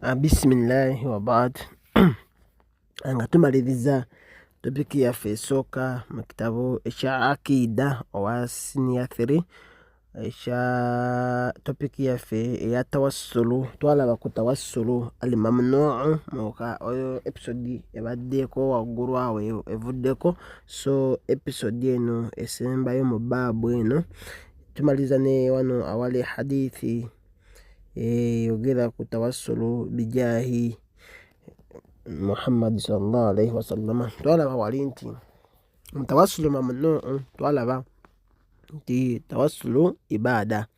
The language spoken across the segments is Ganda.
Bisimillahi wabaad, nga tumaliriza topiki yaffe esooka mu kitabo ekya Akiida owa siniya 3, ekya topiki yaffe eya tawassulu. Twalaba ku tawassulu al mamnuu muka oyo episode ebaddeko waggulu awo evuddeko. So episode eno esembayo mu baabu eno tumaliriza ne wano awali hadithi eyogera ku tawassulu bijahi Muhammad sallallahu alaihi wasallama. Twalaba wali nti mutawassulu mamnuu, twalaba nti tawassulu ibaada,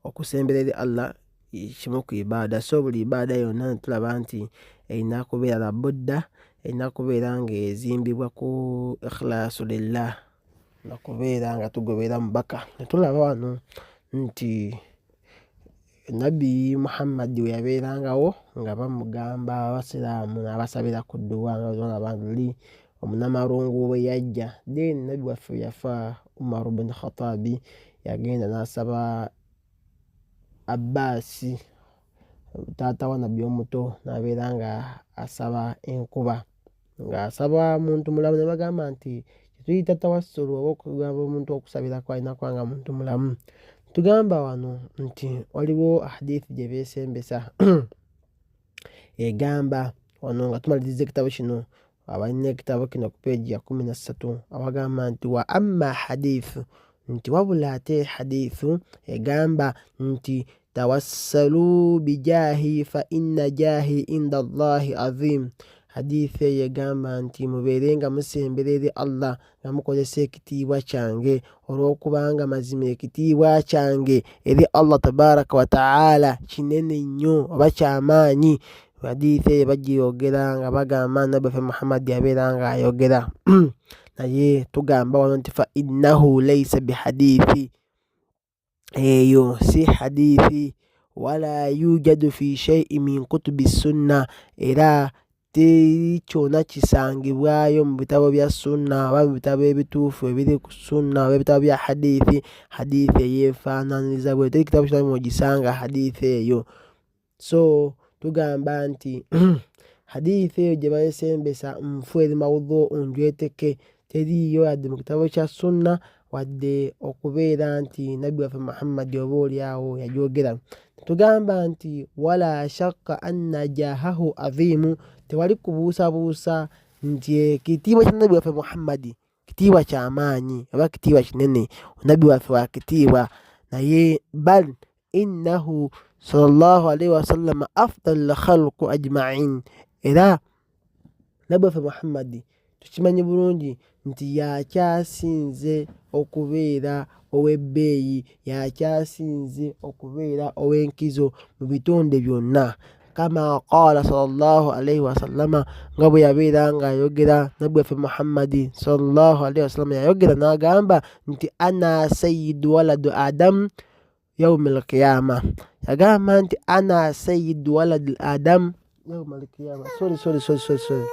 okusembera eri Allah kimu ku ibaada. So buli ibaada yonna tulaba nti erina kubeera labudda, erina kubeera ng'ezimbibwa ku ikhlaasu lillah, nakubeera nga tugobera mubaka. Netulaba wano nti Nabbi Muhammad we yabeerangawo nga bamugamba abasiraamu n'abasabira ku dduwa, nga olaba luli omunamalungu bwe yajja. Then nabbi waffe yafa, Umar bin Khatabi yagenda n'asaba Abbaasi taata wa nabbi omuto, n'abeera nga asaba enkuba, ng'asaba muntu mulamu. Ne bagamba nti kyetuyita tawassulu oba okugamba omuntu okusabirako alina kuba nga muntu mulamu. Tugamba wano nti waliwo hadithi gye beesembesa egamba wano nga tumaliriza ekitabo kino, abalina ekitabo kino ku peegi ya 13, awagamba nti wa amma hadithu, nti wabula ate hadithu egamba nti tawassalu bijahi fa inna jahi inda Allahi azim. Hadithi eyo egamba nti mubeere nga musembera eri Allah nga mukozesa ekitiibwa kyange, olw'okubanga mazima ekitiibwa kyange eri Allah tabaraka wa taala kinene nnyo oba kyamaanyi. Hadithi eyo bagiyogera nga bagamba nabbi waffe Muhammad yabeera nga ayogera, naye tugamba wano nti fa innahu laisa bihadithi, eyo si hadithi. Wala yujadu fi shay'in min kutubi sunna, era teri kyonna kisangibwayo mu bitabo bya sunna oba mu bitabo ebituufu ebiri ku sunna oba ebitabo bya hadithi. Hadithi eyeefaanaanyiriza bwe teri kitabo kyonna mw'ogisanga hadithi eyo. So tugamba nti hadithi eyo gye bayesembesa nfu, eri mawudhu njweteke, teriiyo yadde mu kitabo kya sunna wadde okubeera nti nabbi waffe Muhammadi oba oli awo yagyogera. Tugamba nti wala shakka anna jahahu azimu, tewali kubuusabuusa nti ekitiibwa kya nabbi waffe Muhammadi kitiibwa kyamaanyi oba kitiibwa kinene, nabbi waffe wa kitiibwa. Naye bal innahu sallallahu alaihi wasallam afdal khalqu ajmain, era nabbi waffe Muhammadi tukimanyi bulungi nti yakyasinze okubeera ow'ebbeeyi, yakyasinze okubeera ow'enkizo mu bitonde byonna. Kama qaala sallallahu alaihi wasallama, nga bwe yabeera ng'ayogera nabbi waffe Muhammadi sallallahu alaihi wasallama yayogera n'agamba nti ana sayyidu waladu adamu yauma alqiyama. Yagamba nti ana sayyidu waladi adamu yauma alqiyama. Sorry, sorry, sorry, sorry, sorry.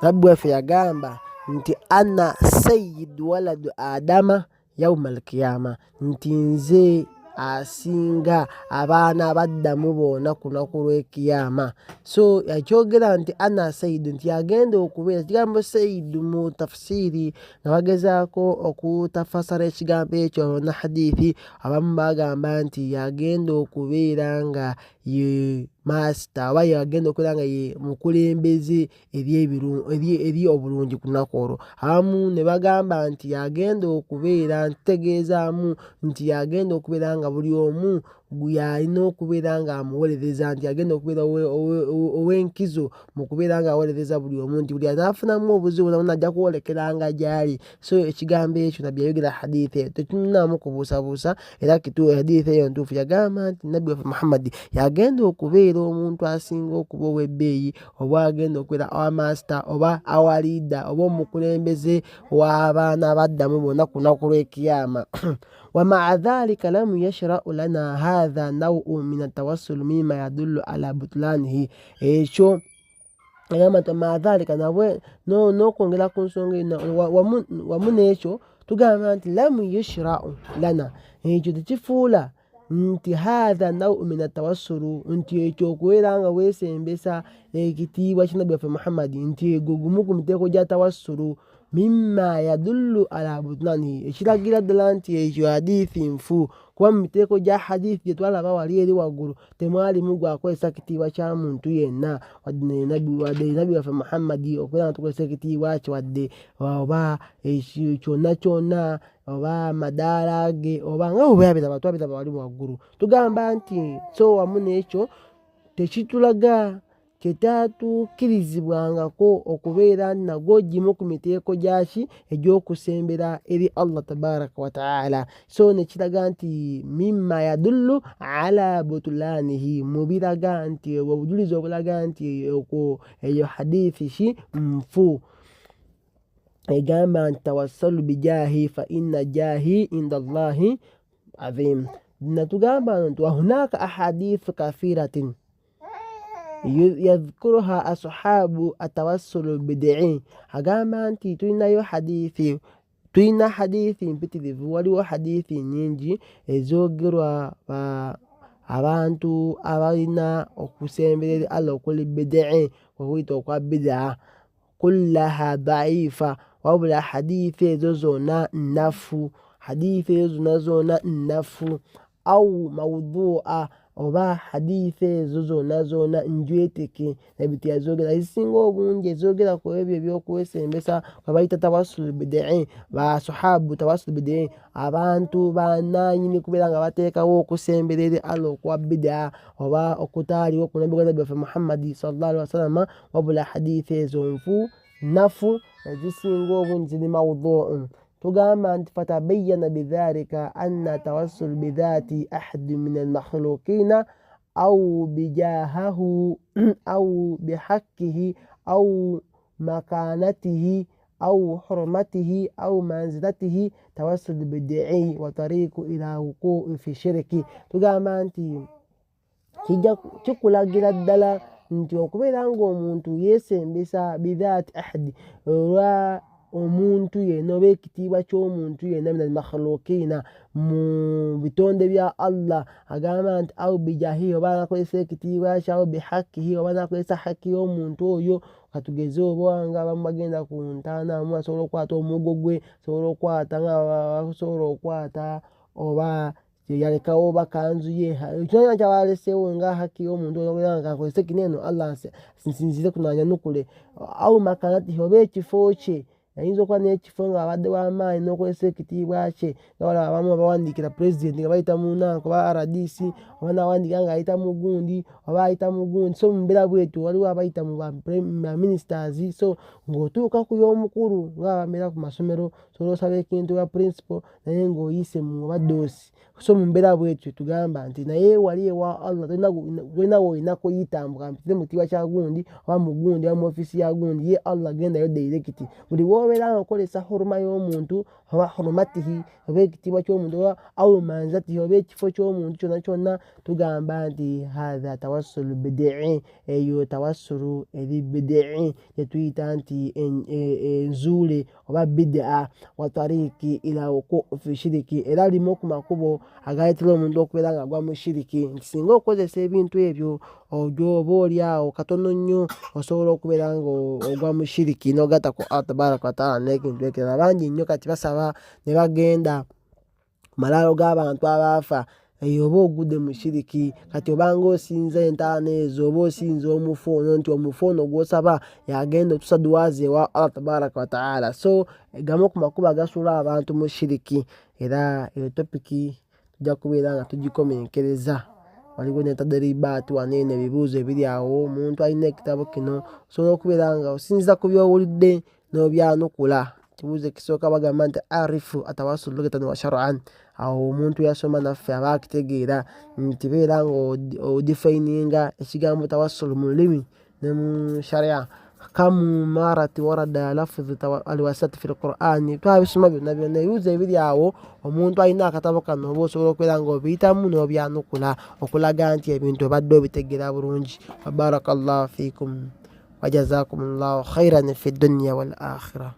Nabbi waffe yagamba nti ana sayyidu waladu adama yauma alkiyama, nti nze asinga abaana baddamu boona ku lunaku lw'ekiyama. So yakyogera nti ana sayidu, nti agenda okubeera ekigambo sayidu mu tafsiiri nga bagezaako okutafasara ekigambo ekyo na hadithi, abamu bagamba nti yagenda okubeera nga ye maasita oba yagenda okubeera nga ye mukulembeze eri obulungi ku lunaku olwo. Abamu ne bagamba nti yagenda okubeera, ntegeezaamu nti yagenda okubeera nga buli omu yalina okubeera ng'amuwolereza, nti agenda okubeera ow'enkizo mu kubeera ng'awolereza buli omu, nti buli anaafunamu obuzibu nabona ajja kwolekeranga gy'ali. So ekigambo ekyo nabbi yayogera hadithi eyo tetunaamu kubuusabuusa, era kitu hadithi eyo ntuufu. Yagamba nti nabbi waffe Muhammadi yagenda okubeera omuntu asinga okuba ow'ebbeeyi, oba agenda okubeera awa maasita oba awa liida oba omukulembeze w'abaana baddamu bonna ku lunaku lw'ekiyama. Wamaa dhalika lam yashrau lana hatha nauu min atawassul mima yadullu ala butlanihi. Ekyo agamba nti wamaa dhalika, n'okwongera ku nsonga eno wamu n'ekyo Tugamba nti lamu yushrau lana, ekyo tekifuula nti hatha nau min atawassulu, nti ekyo okubeera nga weesembesa ekitiibwa kya Nabbi waffe Muhammadi, nti egwo gumu ku miteeko gya tawassulu, mimma yadullu ala butnanihi, ekiragira ddala nti ekyo hadithi nfu, kuba mu miteeko gya hadithi gye twalaba wali eri waggulu temwalimu gwakozesa kitiibwa kya muntu yenna, wadde Nabbi waffe Muhammadi okubeera nga tukozesa ekitiibwa kye, wadde oba ekyo kyonna kyonna oba amadaala ge oba nga bwe byabiraba twabiraba wali waggulu. Tugamba nti so wamu n'ekyo tekitulaga kyetatuukirizibwangako okubeera nagwo gimu ku miteeko gyaki egy'okusembera eri Allah tabaraka wataala. So nekiraga nti mimma yadullu ala butulanihi, mubiraga nti obujulizi obulaga nti okwo eyo hadithi ki nfu. Egamba nti tawassalu bijahi fa inna jahi inda Allahi azim. Natugamba nti wahunaka ahadithu kathiratin yadhkuruha ashabu atawassulu bidii, agamba nti tulinayo hadithi, tulina hadithi mpitirivu, waliwo hadithi nyingi ezogerwa abantu abalina okusemberera Allah okuli bidii, okuyita okwa bidaa, kullaha daifa, wabula hadithi ezo zonna nnafu, hadithi ezo zonna zonna nnafu, au maudhua, oba hadithi ezo zonna zonna njweteke, Nabbi teyazogera. Ezisinga obungi ezogera ku ebyo ebyokwesembesa kwe bayita tawassul bidii, basahabu tawassul bidii, abantu bananyini kubeera nga bateekawo okusemberera eri Allah okwa bidaa oba okutaaliwo ku Nabbi wa waffe Muhammadi sallallahu alaihi wasallam, wabula hadithi ezo nfu nnafu, ezisinga obungi ziri maudhuu. Tugamba nti fatabayana bidhalika anna tawassul bidhati ahadi min almakhluqina au bijahahu au bihaqihi au makanatihi au hurmatihi au manzilatihi tawassul bidii wa tariqu ila wuqui fi shirki. Tugamba nti kikulagira ddala nti okubeera ng'omuntu yeesembesa bidhati ahadi, olwa omuntu yenna oba ekitiibwa ky'omuntu yenna min almakhluqina, mu bitonde bya Allah, agamba nti au bijahihi, oba anakozesa ekitiibwa kye, au bihaqihi, oba anakozesa haki y'omuntu oyo. Katugeze oba nga abamu bagenda ku ntaana, abamu asobola okukwata omugo gwe, asobola okukwata nga asobola okukwata oba yalekawo oba kanzu ye, kyonna kyabaleseewo nga haki y'omuntu oyo, nga akozese kino eno Allah nsinziire kuno anyanukule, au makanatihi, oba ekifo kye, ayinza okuba n'ekifo ng'abadde w'amaanyi n'okozesa ekitiibwa kye, nga balaba abamu abawandiikira pulezidenti nga bayita mu nanka oba RDC, oba n'awandiika ng'ayita mu gundi oba ayita mu gundi. So mu mbeera bwetyo waliwo abayita mu ba ministers. So ng'otuuka ku y'omukulu nga ababeera ku masomero, osobola osaba ekintu wa principal naye ng'oyise mu oba doosi. So mu mbeera bwetyo tugamba nti naye wali ewa Allah tolina woolina kuyita mbu kampite mu kitiibwa kya gundi oba mu gundi oba mu ofiisi ya gundi, ye Allah gendayo direct. Buli w'obeera nga okozesa huruma y'omuntu oba hurumatihi oba ekitiibwa ky'omuntu oba au manzatihi oba ekifo ky'omuntu kyonna kyonna, tugamba nti hatha tawassulu bidii, eyo tawassulu eri bidii gyetuyita nti enzuule oba bidaa, wa tariiki ila wuquu fi shiriki, era limu ku makubo agaleetera omuntu okubeera nga agwa mu shiriki, nti singa okozesa ebintu ebyo oba oli awo katono nnyo osobola okubeera nga ogwa mu shiriki n'ogatta ku Allah tabaraka wataala n'ekintu ekirala. Bangi nnyo kati basaba ne bagenda ku malaalo g'abantu abaafa, eyo oba ogudde mu shiriki. Kati obanga osinza entaana ezo oba osinza omufu ono, nti omufu ono gw'osaba yagenda otuusa duwa ze ewa Allah tabaraka wataala. So gamu ku makubo agasuula abantu mu shiriki. Era eyo topiki tujja kubeera nga tugikomenkereza. Waliwo ne tadribaati wano eno, ebibuuzo ebiri awo, omuntu alina ekitabo kino osobola okubeera nga osinziira ku by'owulidde n'obyanukula. Ekibuuzo ekisooka bagamba nti arifu atawassul lugatan wa shar'an, awo omuntu yasoma naffe aba akitegeera nti beera nga odefininga ekigambo tawassul mu lulimi ne mu sharia. Kamu marati warada lafdhu alwasati fi lqurani, twabisoma byonna byonna. Ebibuuzo ebiri awo omuntu alina akatabo kano oba osobola okubeera nga obiyitamu n'obyanukula okulaga nti ebintu obadde obitegeera bulungi. Wabaraka llahu fikum wajazakum llahu khairan fi dunya wal akhira.